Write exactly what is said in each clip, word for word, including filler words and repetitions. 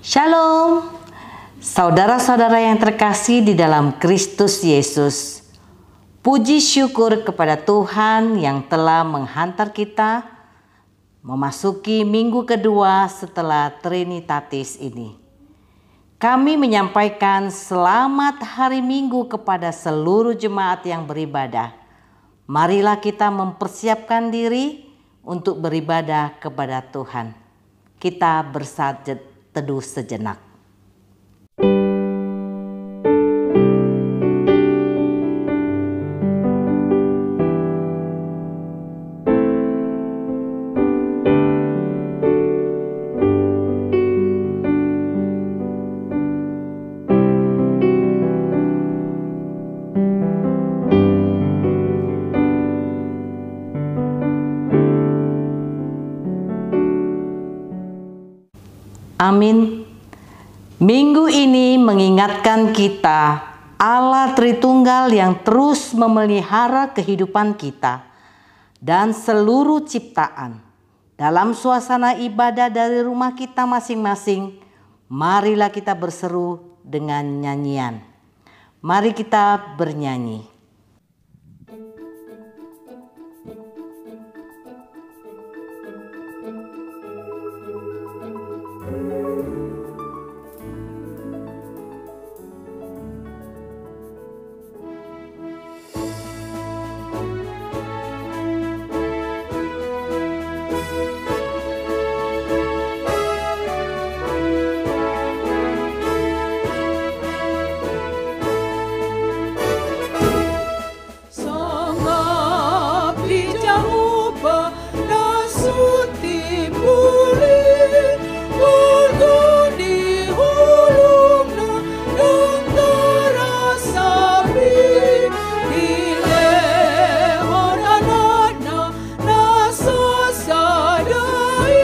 Shalom, saudara-saudara yang terkasih di dalam Kristus Yesus. Puji syukur kepada Tuhan yang telah menghantar kita memasuki minggu kedua setelah Trinitatis ini. Kami menyampaikan selamat hari Minggu kepada seluruh jemaat yang beribadah. Marilah kita mempersiapkan diri untuk beribadah kepada Tuhan. Kita bersateduh sejenak. Amin. Minggu ini mengingatkan kita, Allah Tritunggal yang terus memelihara kehidupan kita dan seluruh ciptaan. Dalam suasana ibadah dari rumah kita masing-masing, marilah kita berseru dengan nyanyian. Mari kita bernyanyi. Sangap di Jahowa na sun timbul i, bolon di holongna ndang tarasap i, dilehon anakna na sasada i.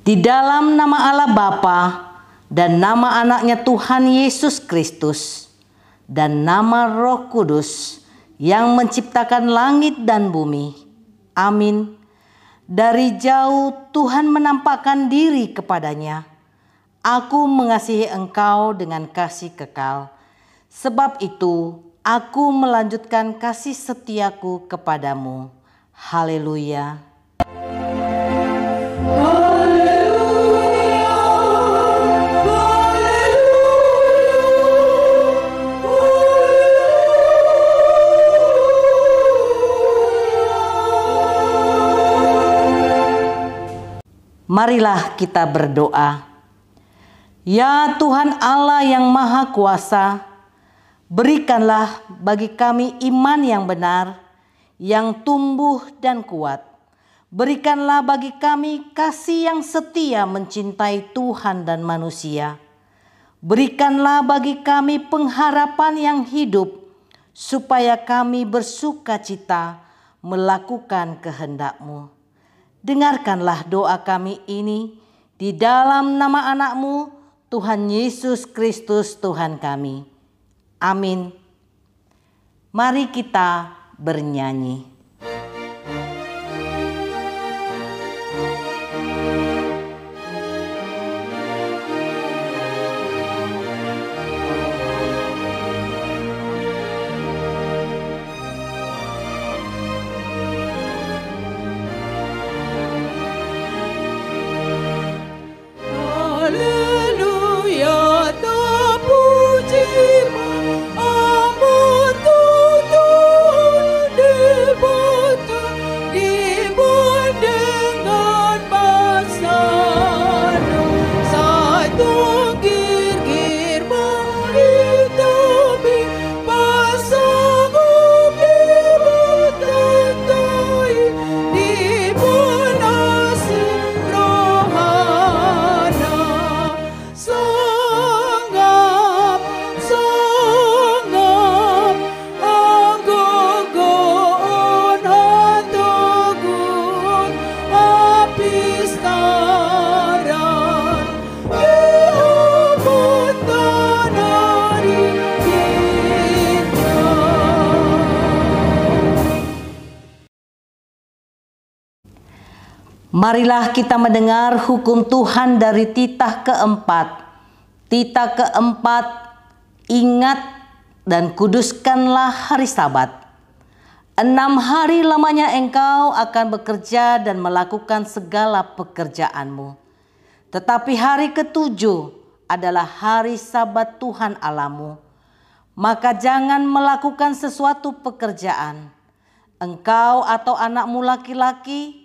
Di dalam nama Allah Bapa, dan nama Anaknya Tuhan Yesus Kristus, dan nama Roh Kudus yang menciptakan langit dan bumi. Amin. Dari jauh Tuhan menampakkan diri kepadanya. Aku mengasihi engkau dengan kasih kekal. Sebab itu, aku melanjutkan kasih setiaku kepadamu. Haleluya. Marilah kita berdoa. Ya Tuhan Allah yang Maha Kuasa, berikanlah bagi kami iman yang benar, yang tumbuh dan kuat. Berikanlah bagi kami kasih yang setia mencintai Tuhan dan manusia. Berikanlah bagi kami pengharapan yang hidup, supaya kami bersukacita melakukan kehendak-Mu. Dengarkanlah doa kami ini di dalam nama Anak-Mu, Tuhan Yesus Kristus, Tuhan kami. Amin. Mari kita bernyanyi. Haleluya, tapuji ma Amanta Tuhan di Marilah kita mendengar hukum Tuhan dari titah keempat. Titah keempat, ingat dan kuduskanlah hari Sabat. Enam hari lamanya engkau akan bekerja dan melakukan segala pekerjaanmu. Tetapi hari ketujuh adalah hari Sabat Tuhan Allahmu. Maka jangan melakukan sesuatu pekerjaan, engkau atau anakmu laki-laki,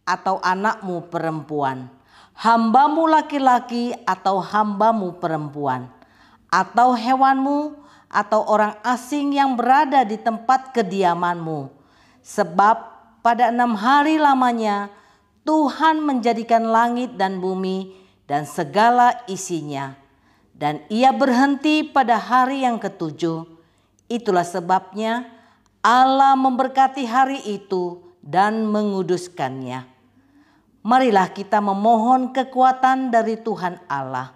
atau anakmu perempuan, hambamu laki-laki atau hambamu perempuan, atau hewanmu, atau orang asing yang berada di tempat kediamanmu. Sebab pada enam hari lamanya Tuhan menjadikan langit dan bumi dan segala isinya. Dan Ia berhenti pada hari yang ketujuh. Itulah sebabnya Allah memberkati hari itu dan menguduskannya. Marilah kita memohon kekuatan dari Tuhan Allah.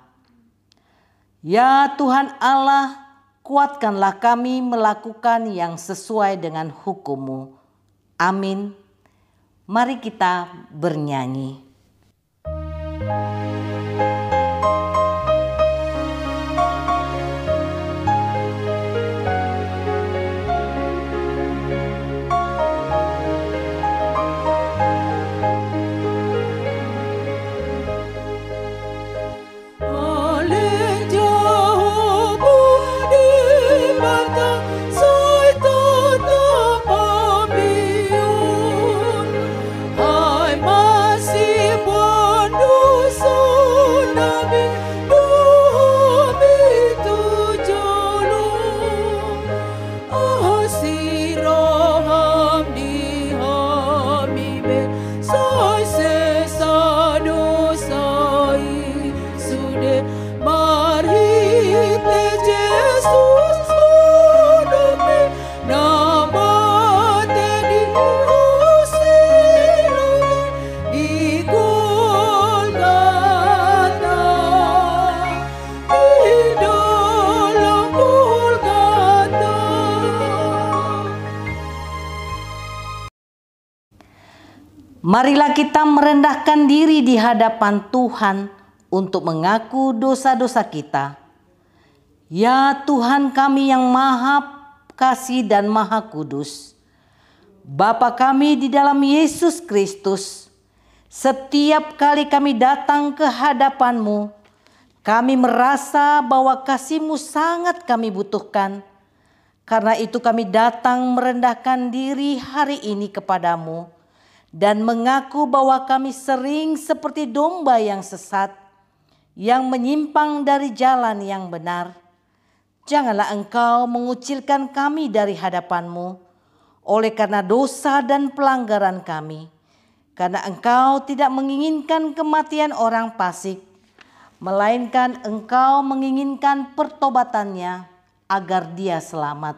Ya Tuhan Allah, kuatkanlah kami melakukan yang sesuai dengan hukum-Mu. Amin. Mari kita bernyanyi. Asi roham di hami be, sai sesa dosa i sude, marhite Jesus unang be na mate di husi lobi di Golgata. Marilah kita merendahkan diri di hadapan Tuhan untuk mengaku dosa-dosa kita. Ya Tuhan kami yang maha kasih dan maha kudus, Bapa kami di dalam Yesus Kristus, setiap kali kami datang ke hadapan-Mu, kami merasa bahwa kasih-Mu sangat kami butuhkan. Karena itu kami datang merendahkan diri hari ini kepada-Mu dan mengaku bahwa kami sering seperti domba yang sesat, yang menyimpang dari jalan yang benar. Janganlah Engkau mengucilkan kami dari hadapan-Mu oleh karena dosa dan pelanggaran kami. Karena Engkau tidak menginginkan kematian orang fasik, melainkan Engkau menginginkan pertobatannya agar dia selamat.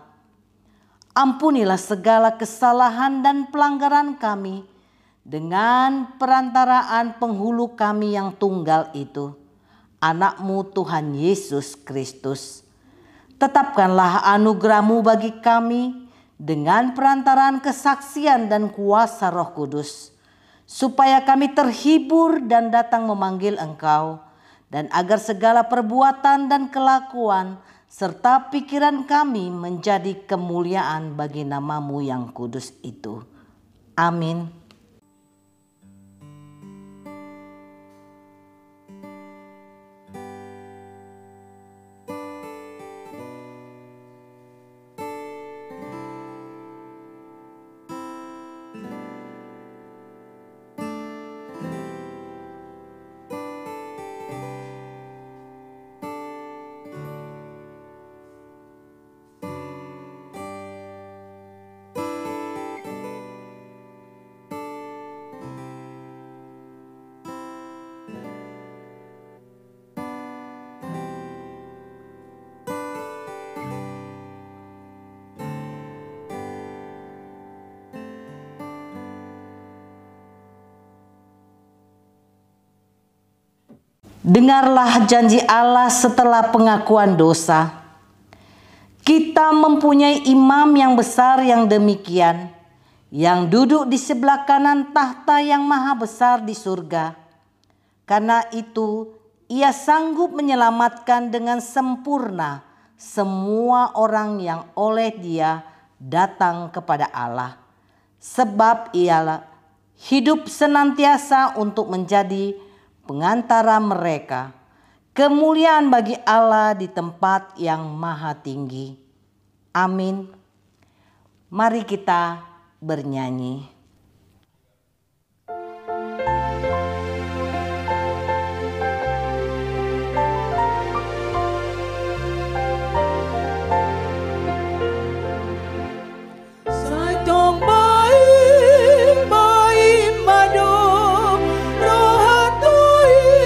Ampunilah segala kesalahan dan pelanggaran kami dengan perantaraan penghulu kami yang tunggal itu, Anak-Mu Tuhan Yesus Kristus. Tetapkanlah anugerah-Mu bagi kami dengan perantaraan kesaksian dan kuasa Roh Kudus, supaya kami terhibur dan datang memanggil Engkau, dan agar segala perbuatan dan kelakuan serta pikiran kami menjadi kemuliaan bagi nama-Mu yang kudus itu. Amin. Dengarlah janji Allah setelah pengakuan dosa. Kita mempunyai imam yang besar yang demikian, yang duduk di sebelah kanan tahta Yang Maha Besar di surga. Karena itu, Ia sanggup menyelamatkan dengan sempurna semua orang yang oleh Dia datang kepada Allah. Sebab Ia hidup senantiasa untuk menjadi pengantara mereka. Kemuliaan bagi Allah di tempat yang maha tinggi. Amin. Mari kita bernyanyi. Sai tong main-main ma do rohanta i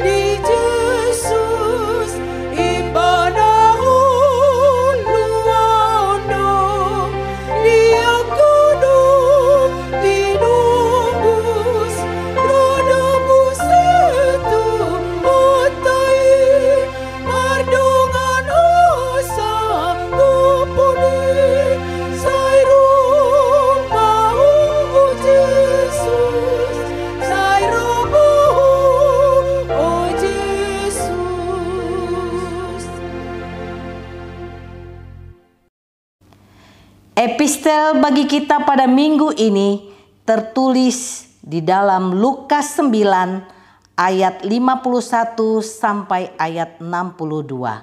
di Jesus, Ibana uluan do, di angka do tinombus, ro do muse tu huta i, mardongan hosana tu pudi, sai ro ma Ho, o Jesus, sai ro ma Ho, o Jesus. Epistel bagi kita pada minggu ini tertulis di dalam Lukas sembilan ayat lima puluh satu sampai ayat enam puluh dua.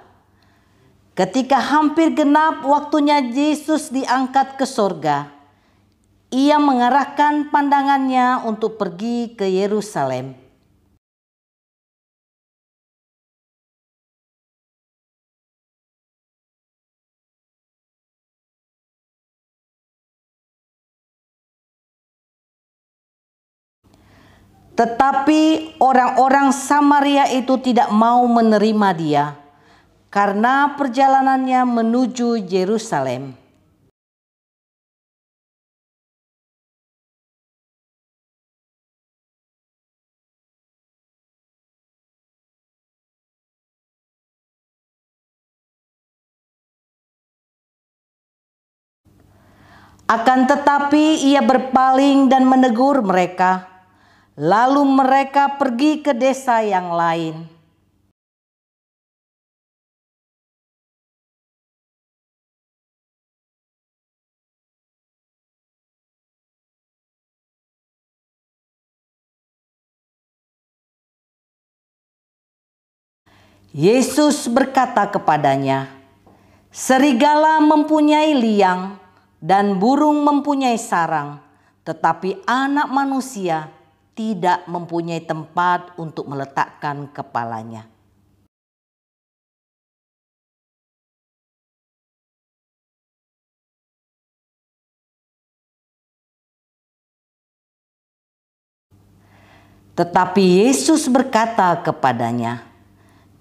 Ketika hampir genap waktunya Yesus diangkat ke sorga, Ia mengarahkan pandangannya untuk pergi ke Yerusalem. Tetapi orang-orang Samaria itu tidak mau menerima Dia, karena perjalanannya menuju Yerusalem. Akan tetapi Ia berpaling dan menegur mereka, lalu mereka pergi ke desa yang lain. Yesus berkata kepadanya, "Serigala mempunyai liang dan burung mempunyai sarang, tetapi Anak Manusia tidak mempunyai tempat untuk meletakkan kepalanya." Tetapi Yesus berkata kepadanya,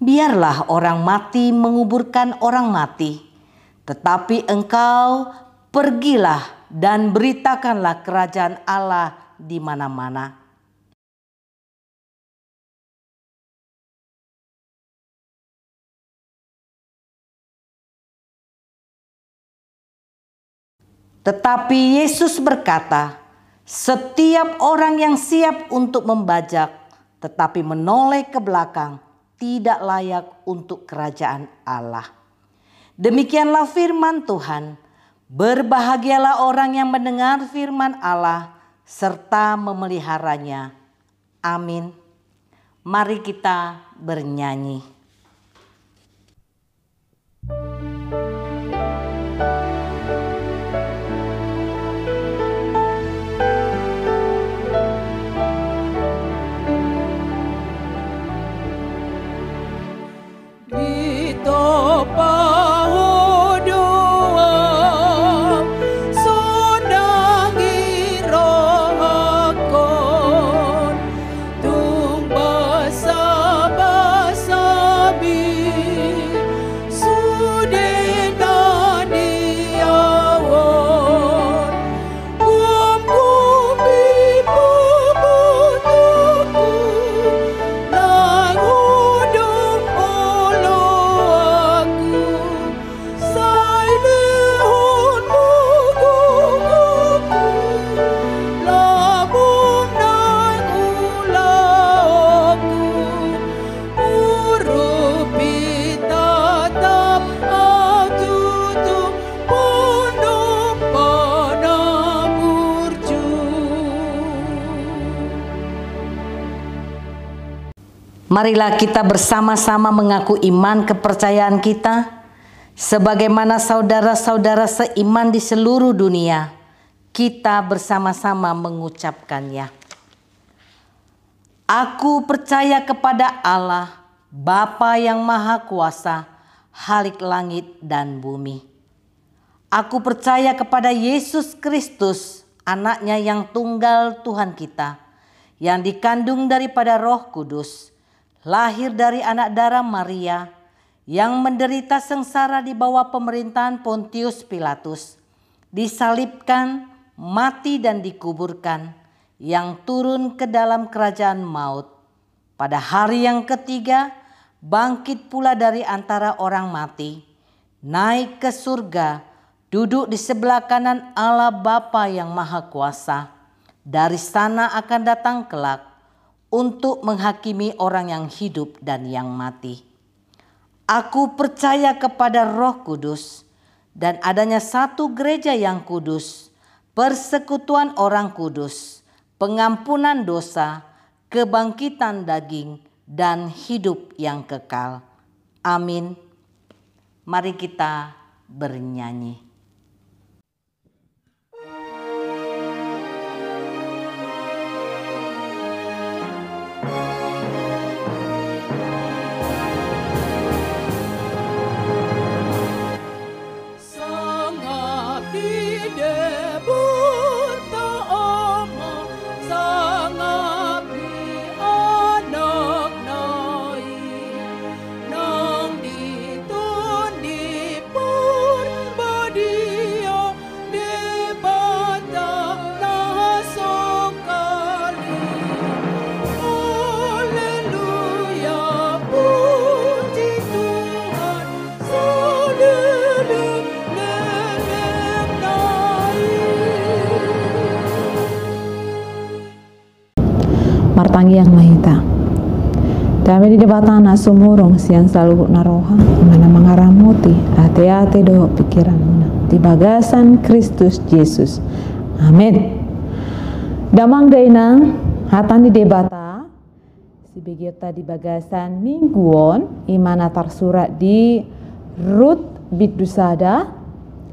"Biarlah orang mati menguburkan orang mati, tetapi engkau pergilah dan beritakanlah kerajaan Allah di mana-mana." Tetapi Yesus berkata, "Setiap orang yang siap untuk membajak, tetapi menoleh ke belakang, tidak layak untuk kerajaan Allah." Demikianlah firman Tuhan. Berbahagialah orang yang mendengar firman Allah serta memeliharanya. Amin. Mari kita bernyanyi. Ditompa Ho do ahu, sonang i rohangkon, tung basa-basa Marilah kita bersama-sama mengaku iman kepercayaan kita, sebagaimana saudara-saudara seiman di seluruh dunia, kita bersama-sama mengucapkannya. Aku percaya kepada Allah, Bapa yang Maha Kuasa, Khalik langit dan bumi. Aku percaya kepada Yesus Kristus, Anak-Nya yang tunggal, Tuhan kita, yang dikandung daripada Roh Kudus, lahir dari anak dara Maria, yang menderita sengsara di bawah pemerintahan Pontius Pilatus, disalibkan, mati dan dikuburkan, yang turun ke dalam kerajaan maut. Pada hari yang ketiga, bangkit pula dari antara orang mati, naik ke surga, duduk di sebelah kanan Allah Bapa yang Maha Kuasa. Dari sana akan datang kelak untuk menghakimi orang yang hidup dan yang mati. Aku percaya kepada Roh Kudus dan adanya satu gereja yang kudus, persekutuan orang kudus, pengampunan dosa, kebangkitan daging, dan hidup yang kekal. Amin. Mari kita bernyanyi. Martangiang ma hita. Dame ni Debata na sumurung sian saluhut na roha, ima na mangaramoti ateate dohot pingkiranmuna di bagasan Kristus Jesus. Amen. Damang dainang, hata ni Debata sibegeonta di bagasan minggu on, ima na tarsurat di Rut bindu sada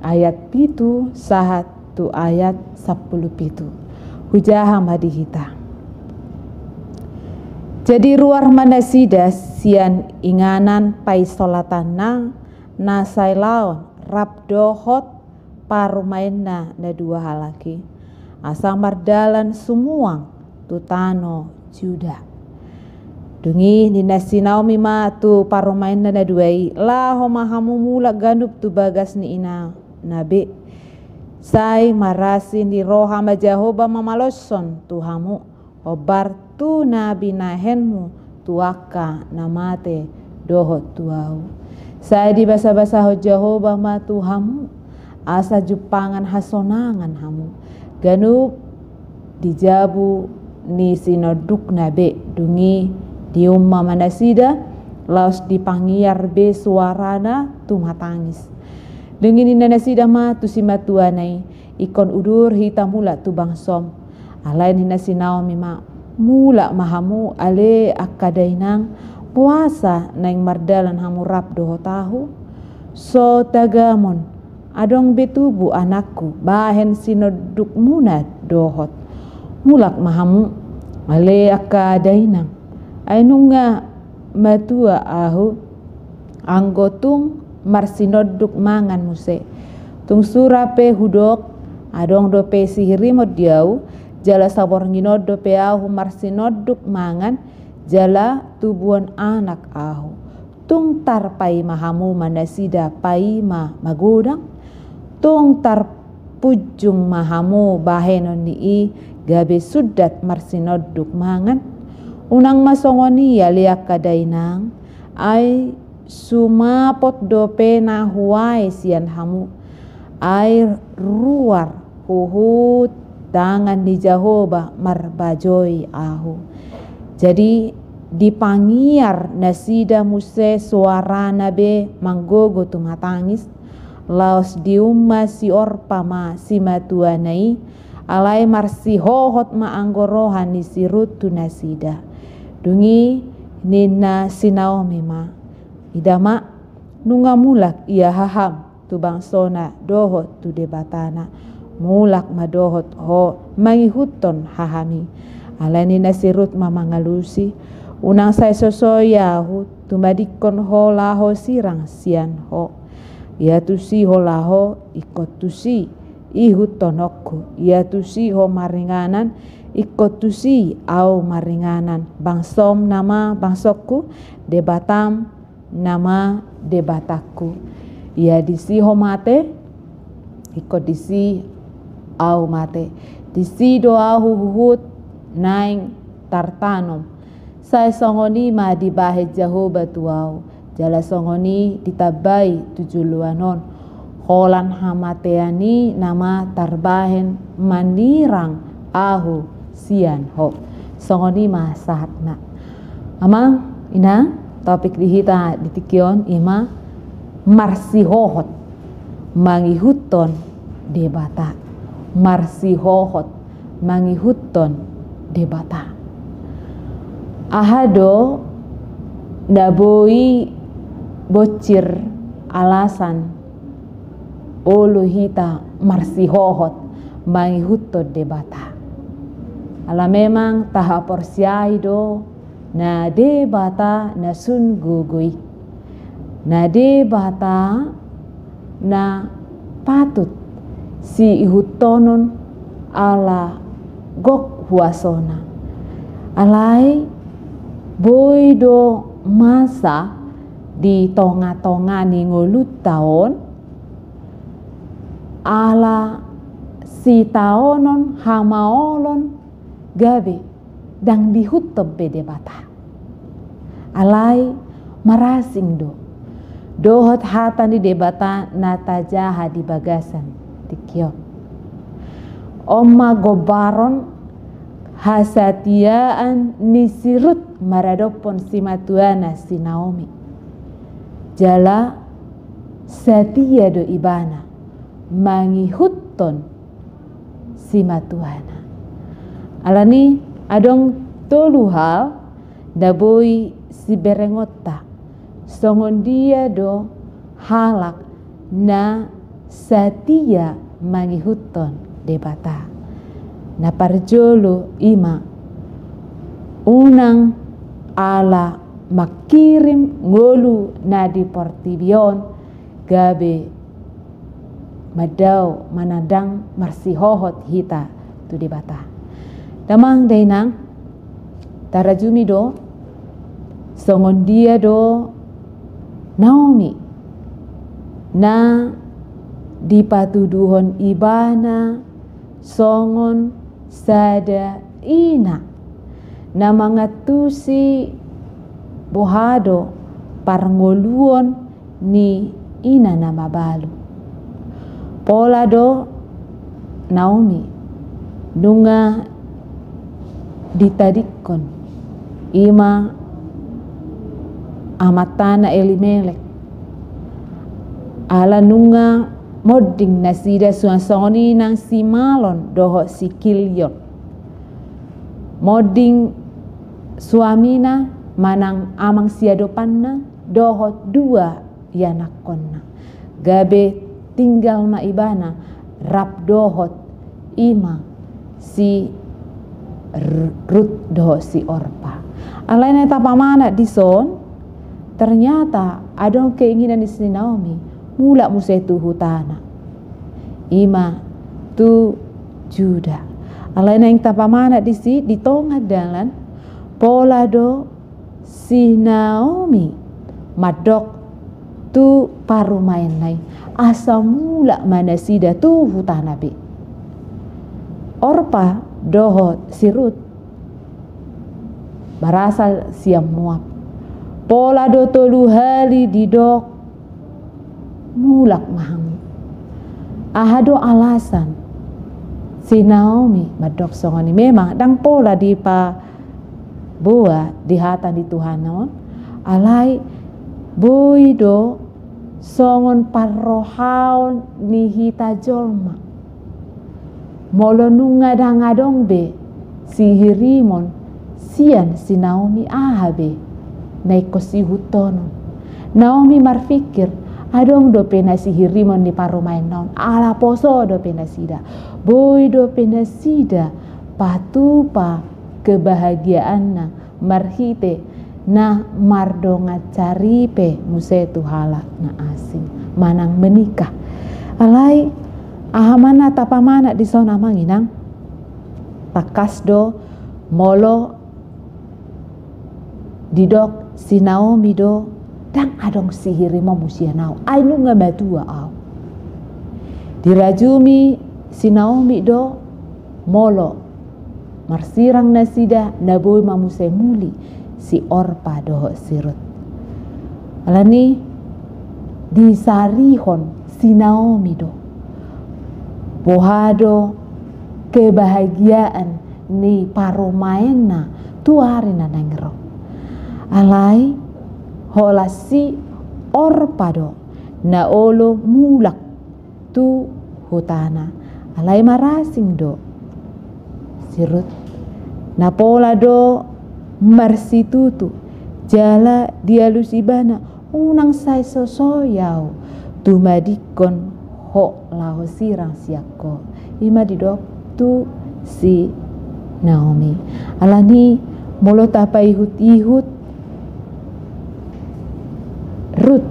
ayat pitu sahat tu ayat sampulu pitu. Hujaha ma di hita. Jadi ruar ma nasida sian inganan paisolatanna na sai laon rap dohot parumaenna na dua halak i, asa mardalan sumuang tu tano Juda. Dung i ninna si Naomi ma tu parumaenna na dua i, laho ma hamu mulak ganup tu bagas ni inana be. Sai marasi ni roha ma Jahowa mamaloshon tu hamu, hombar tu na binahenmu tu angka na mate dohot tu ahu. Sai dibasabasahon Jahowa ma tu hamu, asa jumpangan hasonangan hamu ganup di jabu ni sinondukna be. Dung i diumma ma nasida, laos dipangiar be suarana tumatangis. Dung i ninna nasida ma tu simatuana i, ingkon udur hita mulak tu bangsom. Alai ninna si Naomi ma, mulak ma hamu ale angka dainang, boasa naeng mardalan hamu rap dohot ahu? So tagamon, adong be tubu anakku bahen sinondukmuna dohot. Mulak ma hamu ale angka dainang, ai nunga matua ahu, anggo tung marsinonduk mangan muse. Tung sura pe hudok, adong dope sihirimon di ahu, jala saborngin on dope ahu marsinonduk mangan, jala tubuhon anak ahu. Tung tarpaima hamu ma nasida paima magodang? Tung tarpunjung ma hamu bahenon ni i gabe sundat marsinonduk mangan? Unang ma songon i ale angka dainang, ai sumapot dope na huae sian hamu, ai ruar huhut tangan ni Jahowa marbajoi ahu. Jadi dipangiar nasida muse suarana be manggogo tumatangis, laos diumma si Orpa ma simatuana i, alai marsihohot ma anggo roha ni si Rut tu nasida. Dung i Ninna si Naomi ma, "Ida ma, nunga mulak ia haham tu bangsona dohot tu Debatana. Mulak ma dohot ho mangihuthon hahami." Alai ninna si Rut ma mangalusi, "Unang sai sosoi ahu tumadingkon ho laho sirang sian ho. Ia tusi ho laho, ingkon tusi ihuthononku. Ia tusi ho maringanan, ingkon tusi ahu maringanan. Bangsom nama bangsongku, Debatam nama Debatangku. Ia disi ho mate, ingkon disi ahu mate. Disi do ahu huhut naeng tartanom. Sai songon i ma dibahen Jahowa tu ahu, jala songon i ditambai tu joloan on. Holan hamatean i nama tarbahen manirang ahu sian ho." Songon i ma sahatna. Amang, Inang, topik di hita di tingki on i ma marsihohot mangihuthon Debata. Marsihohot mangihuthon Debata. Aha do na boi bonsir alasan olo hita marsihohot mangihuthon Debata? Ala memang tahaporseai do na Debata na sun gogo i, na Debata na patut siihuthonon ala gok huasona. Alai boi do masa di tongatonga ni ngolunta on, ala sitaonon hamaolon gabe ndang diihuthon be Debata. Alai marasing do dohot hata ni Debata na tajaha di bagasan tingki on. On ma gombaron hasatiaan ni si Rut maradophon simatuana si Naomi. Jala satia do ibana mangihuthon simatuana. Alani adong tolu hal na boi siberengonta songon dia do halak na satia mangihuthon Debata. Na parjolo i ma, unang ala mangkirim ngolu na di portibi on gabe mandao manang ndang marsihohot hita tu Debata. Damang dainang, tarajumi do songon dia do Naomi na dipatuduhon ibana songon sada ina na mangantusi boha do parngoluon ni ina na mabalu. Pola do Naomi nunga ditadingkon i ma amantana Elimelek, ala nunga monding nasida suang songon i nang si Malon dohot si Kilion. Monding suamina manang amang siadopanna dohot dua ianakkonna. Gabe tinggal ma ibana rap dohot i ma si R-, Rut dohot si Orpa. Alai na tapamanat dison, ternyata adong keinginan ni si Naomi mulak muse tu hutana, i ma tu Juda. Alai naeng tapamanat disi, di tonga dalan pola do si Naomi mandok tu parumaenna i asa mulak ma nasida tu hutana be. Orpa dohot si Rut marasal sian Moab. Pola do tolu hali didok, mulak ma hamu. Aha do alasan si Naomi mandok songon i? Memang ndang pola dipaboa di hata ni Tuhan on, alai boi do songon parrohaon ni hita jolma. Molo nunga ndang adong be sihirimon sian si Naomi aha be na ingkon sihuthon on. Naomi marpikir, adong dope na sihirimon ni parumaenna on, ala poso dope nasida. Boi dope nasida patupa kebahagiaanna marhite na mardongan saripe muse tu halak na asing manang menikah. Alai aha ma na tapamanat dison, amang inang? Tangkas do molo didok si Naomi do, ndang adong sihirimonmu sian ahu, ai nunga matua ahu. Dirajumi si Naomi do molo marsirang nasida, na boi ma muse muli si Orpa dohot si Rut. Alani disarihon si Naomi do boha do kebahagiaan ni parumaenna tu ari na naeng ro. Alai holan si Orpa do na olo mulak tu hutana. Alai marasing do si Rut, na pola do marsitutu, jala dialus ibana, unang sai sosoi ahu tumadingkon ho laho sirang sian ho. I ma didok tu si Naomi. Alani molo tapaihut-ihut Rut,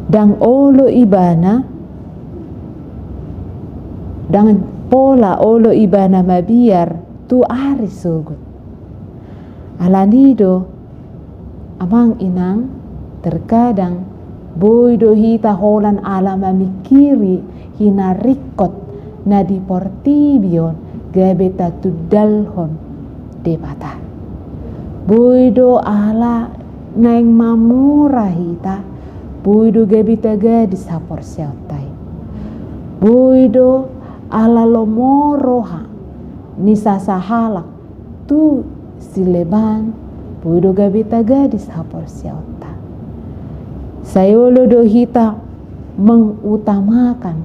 ndang olo ibana, ndang pola olo ibana mabiar tu ari sogot. Alani do, amang inang, terkadang boi do hita holan ala mamingkiri hinaringkot na di portibi on gabe tatundalhon Debata. Boi do ala naeng mamora hita, boi do gabe tagadis haporseaonta i. Boi do ala lomo roha ni sasahalak tu sileban, boi do gabe tagadis haporseaonta. Sai olo do hita mengutamakan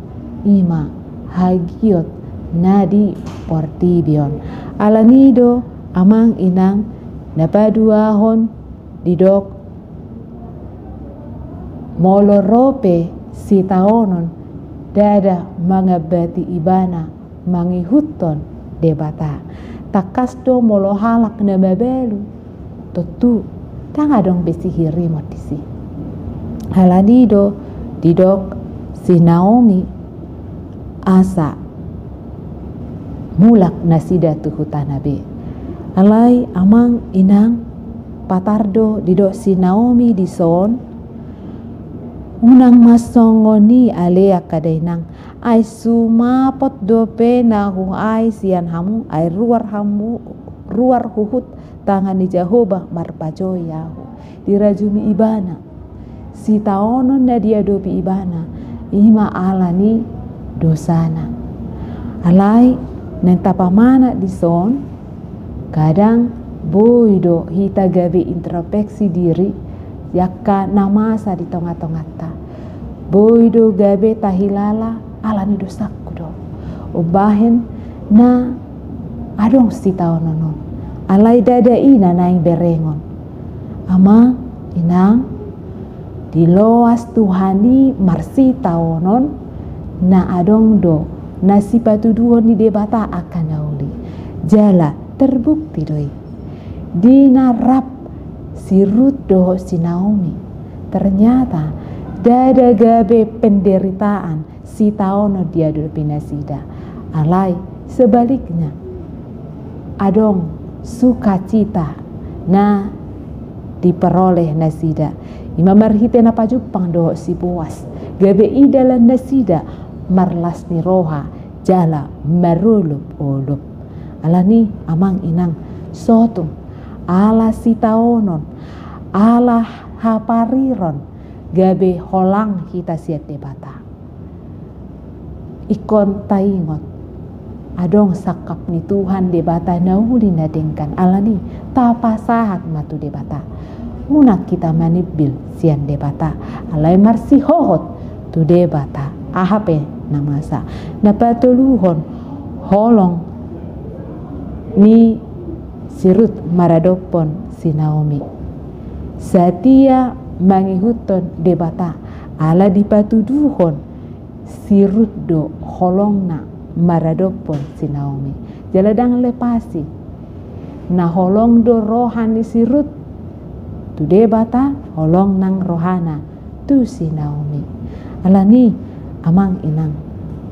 i ma hagiot na di portibi on. Alani do, amang inang, na paduahon didok, molo ro pe sitaonon, ndada mangambati ibana mangihuthon Debata. Tangkas do molo halak na mabalu, tontu ndang adong be sihirimon disi. Alani do didok si Naomi asa mulak nasida tu hutana be. Alai amang inang, patar do didok si Naomi dison, unang ma songon i ale angka dainang, ai sumapot dope na huae sian hamu, ai ruar hamu, ruar huhut tangan ni Jahowa marpajoi ahu. Dirajumi ibana sitaonon na diadopi ibana, i ma alani dosana. Alai naeng tapamanat dison, kadang boi do hita gabe introspeksi diri, angka na masa di tonga-tonganta. Boi do gabe tahilala, alani dosangku do umbahen na adong sitaonon on. Alai ndada i na naeng berengon. Amang inang, diloas Tuhan i marsitaonon, na adong do na sipatuduhon ni Debata angka na uli. Jala terbukti do i di na rap si Rut dohot si Naomi. Ternyata ndada gabe penderitaan sitaonon diadopi nasida. Alai sebaliknya, adong sukacita na diperoleh nasida. I ma marhite na pajumpang dohot si Boas, gabe i dalan nasida marlas ni roha jala marolop-olop. Alani amang inang, sotung ala sitaonon, ala hapariron, gabe holang hita sian Debata. Ingkon taingot, adong sangkap ni Tuhan Debata na uli na denggan. Alani tapasahat ma tu Debata. Unang hita manimbil sian Debata, alai marsihohot tu Debata. Aha pe na masa? Na patoluhon, holong ni si Rut maradophon si Naomi. Satia mangihuthon Debata, ala dipatuduhon si Rut do holongna maradophon si Naomi. Jala ndang lepasi. Na holong do roha ni si Rut tu Debata, holong nang rohana tu si Naomi. Alani, amang inang,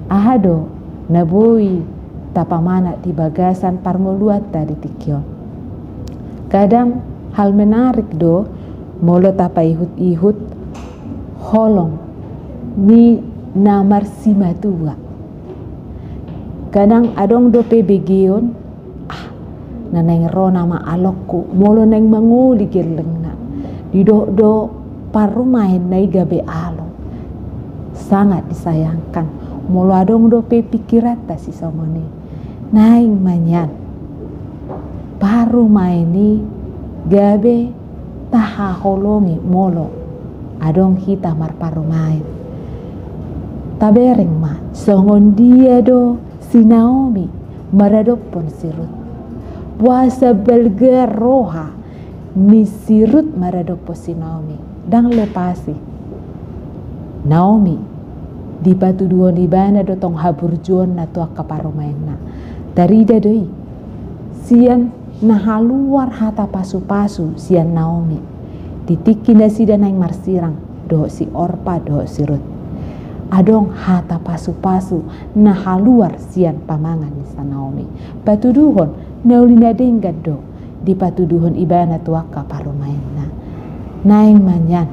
aha do na boi tapamanat di bagasan parngoluanta di tingki on? Kadang hal menarik do molo tapaihut-ihut holong ni na marsimatua. Kadang adong dope begeon, ah, na naeng ro nama alongku, molo naeng mangoli gellengna. Didok do parumaenna i gabe alo. Sangat disayangkan, molo adong dope pikiranta sisongon i. Naeng ma nian parumaen i gabe tahaholongi molo adong hita marparumaen. Tabereng ma, songon dia do si Naomi maradophon si Rut. Boasa balga roha ni si Rut maradophon si Naomi? Ndang lepasi. Naomi, dipatuduhon ibana do tong haburjuonna tu angka parumaenna. Tarida do i sian na haluar hata pasu-pasu sian Naomi di tingki nasida naeng marsirang dohot si Orpa dohot si Rut. Adong hata pasu-pasu na haluar sian pamangan ni si Naomi. Patuduhon na uli na denggan do dipatuduhon ibana tu angka parumaenna. Naeng ma nian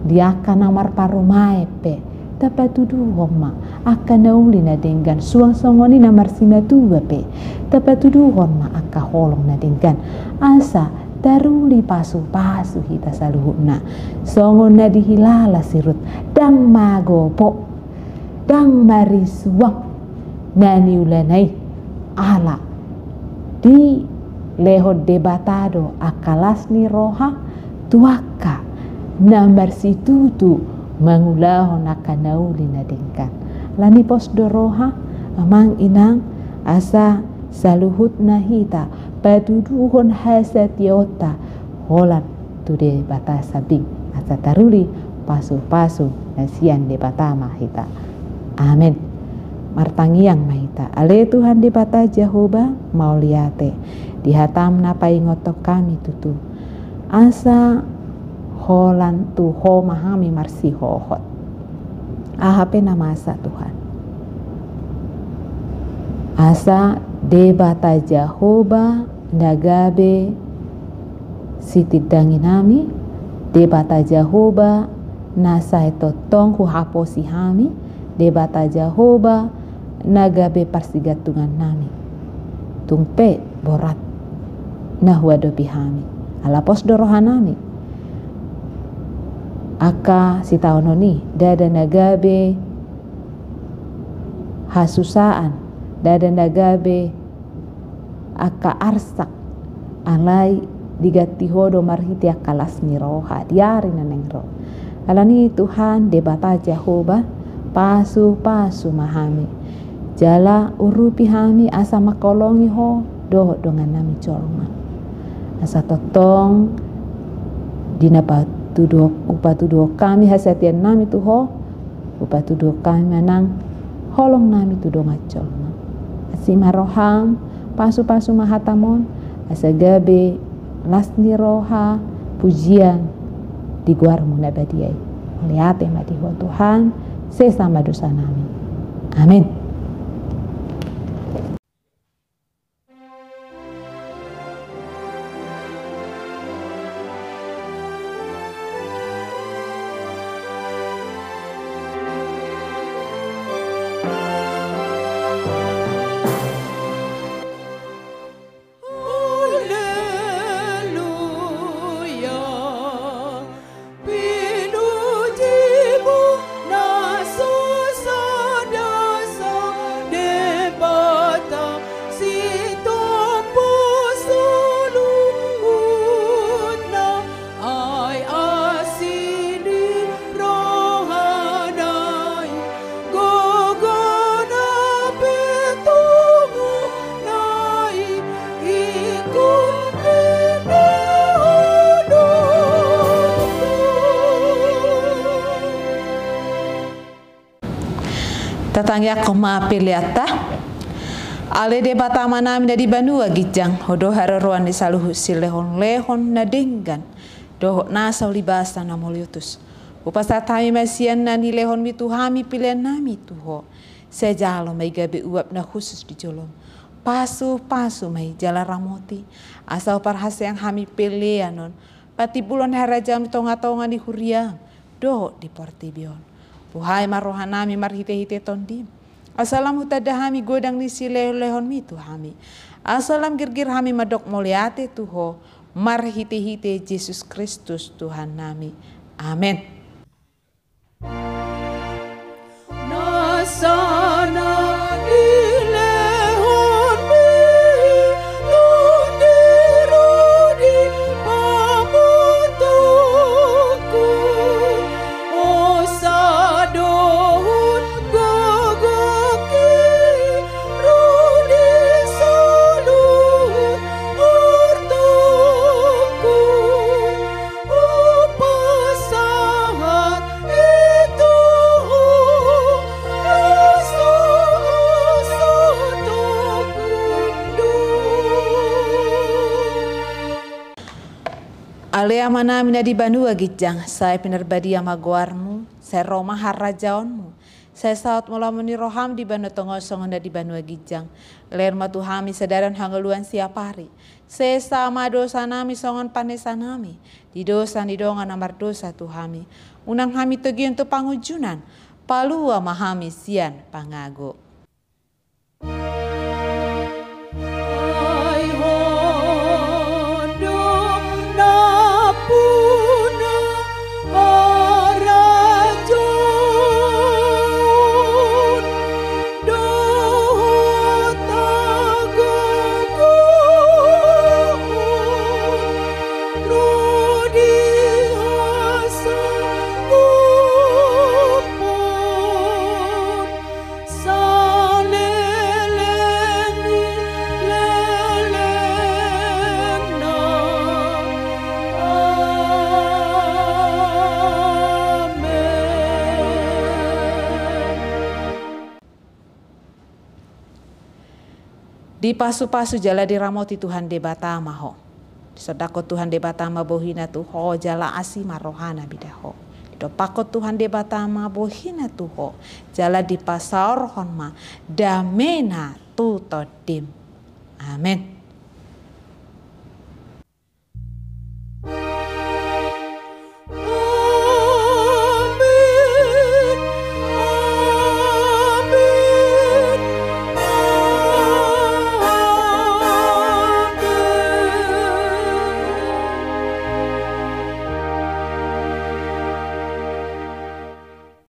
di angka na marparumaen pe tapatuduhon ma angka na uli na denggan, suang songon i na marsimatua pe tapatuduhon ma angka holong na denggan, asa taruli pasu-pasu hita saluhutna. Songon na dihilala si Rut, ndang magopo, ndang marisuang na niulana i, ala dilehon Debata do angka las ni roha tu angka na marsitutu mangulahon angka na uli na denggan. Alani pos do roha, amang inang, asa saluhutna hita patuduhon hasatiaonta holan tu Debata sambing, asa taruli pasu-pasu na sian Debata ma hita. Amen. Martangiang ma hita. Ale Tuhan Debata Jahowa, mauliate di hataM na paingothon hami tutu, asa holan tu Ho ma hami marsihohot. Aha pe na masa, Tuhan, asa Debata Jahowa na gabe sitindangi nami, Debata Jahowa na sai tongtong huhaposi hami, Debata Jahowa na gabe parsigantungan nami. Tung pe borat na huadopi hami, ala pos do roha nami. Angka sitaonon i, ndada na gabe hasusaan, ndada na gabe angka arsak, alai diganti Ho do marhite angka las ni roha di ari na naeng ro. Alani i Tuhan Debata Jahowa, pasu-pasu ma hami, jala urupi hami asa mangholongi Ho dohot dongan nami jolma. Asa tongtong di na patuduhon, hupatuduhon hami hasatiaon nami tu Ho, hupatuduhon hami ma nang holong nami tu dongan jolma. Asi ma rohaM, pasu-pasu ma hataM on, asa gabe las ni roha, pujian di goarMu na badia i. Mauliate ma di Ho Tuhan, sesa ma dosa nami. Amen. Tangiangkon ma peleanta. Ale Debata Amanami na di banua ginjang, Ho do haroroan ni saluhut silehonlehon na denggan dohot na so libasa na mauliutus. Hupasahat hami ma sian na nilehonMi tu hami peleannami tu Ho. Sai jalo ma i gabe uap na hushus di jolom. Pasupasu ma i jala ramoti, asa huparhaseang hami pelean on patimbulhon harajaon di tongatonga ni huriaM dohot di portibi on. Buhai ma rohanami marhitehite TondiM, asa lam hutanda hami godang ni silehonlehonMi tu hami, asa lam girgir hami mandok mauliate tu Ho marhitehite Jesus Kristus Tuhannami. Amen. Na sana nilehonMi Tondi ro di pamontongku, hosa dohot gogoki ro di saluhut hortongku. Hupasahat i tu Ho, na so, so togu do. Ale Amanami na di banua ginjang, sai pinarbadia ma goarMu, sai ro ma harajaonMu, sai saut ma lomo ni rohaM di banua tonga on songon na di banua ginjang. Lehon ma tu hami sadari on hangoluan siapari. Sesa ma dosanami songon panesanami di dosa ni dongan na mardosa tu hami. Unang hami togihon tu pangunjunan, palua ma hami sian pangago. Ai Ho do nampuna harajaon dohot hagogoon ro di hasangapon saleleng ni lelengna. Amen. Dipasupasu jala diramoti Tuhan Debata ma ho. Disondangkon Tuhan Debata ma bohiNa tu ho jala asi ma rohaNa mida ho. Didompakkon Tuhan Debata ma bohiNa tu ho jala dipasaorhon ma dameNa tu tondim. Amen.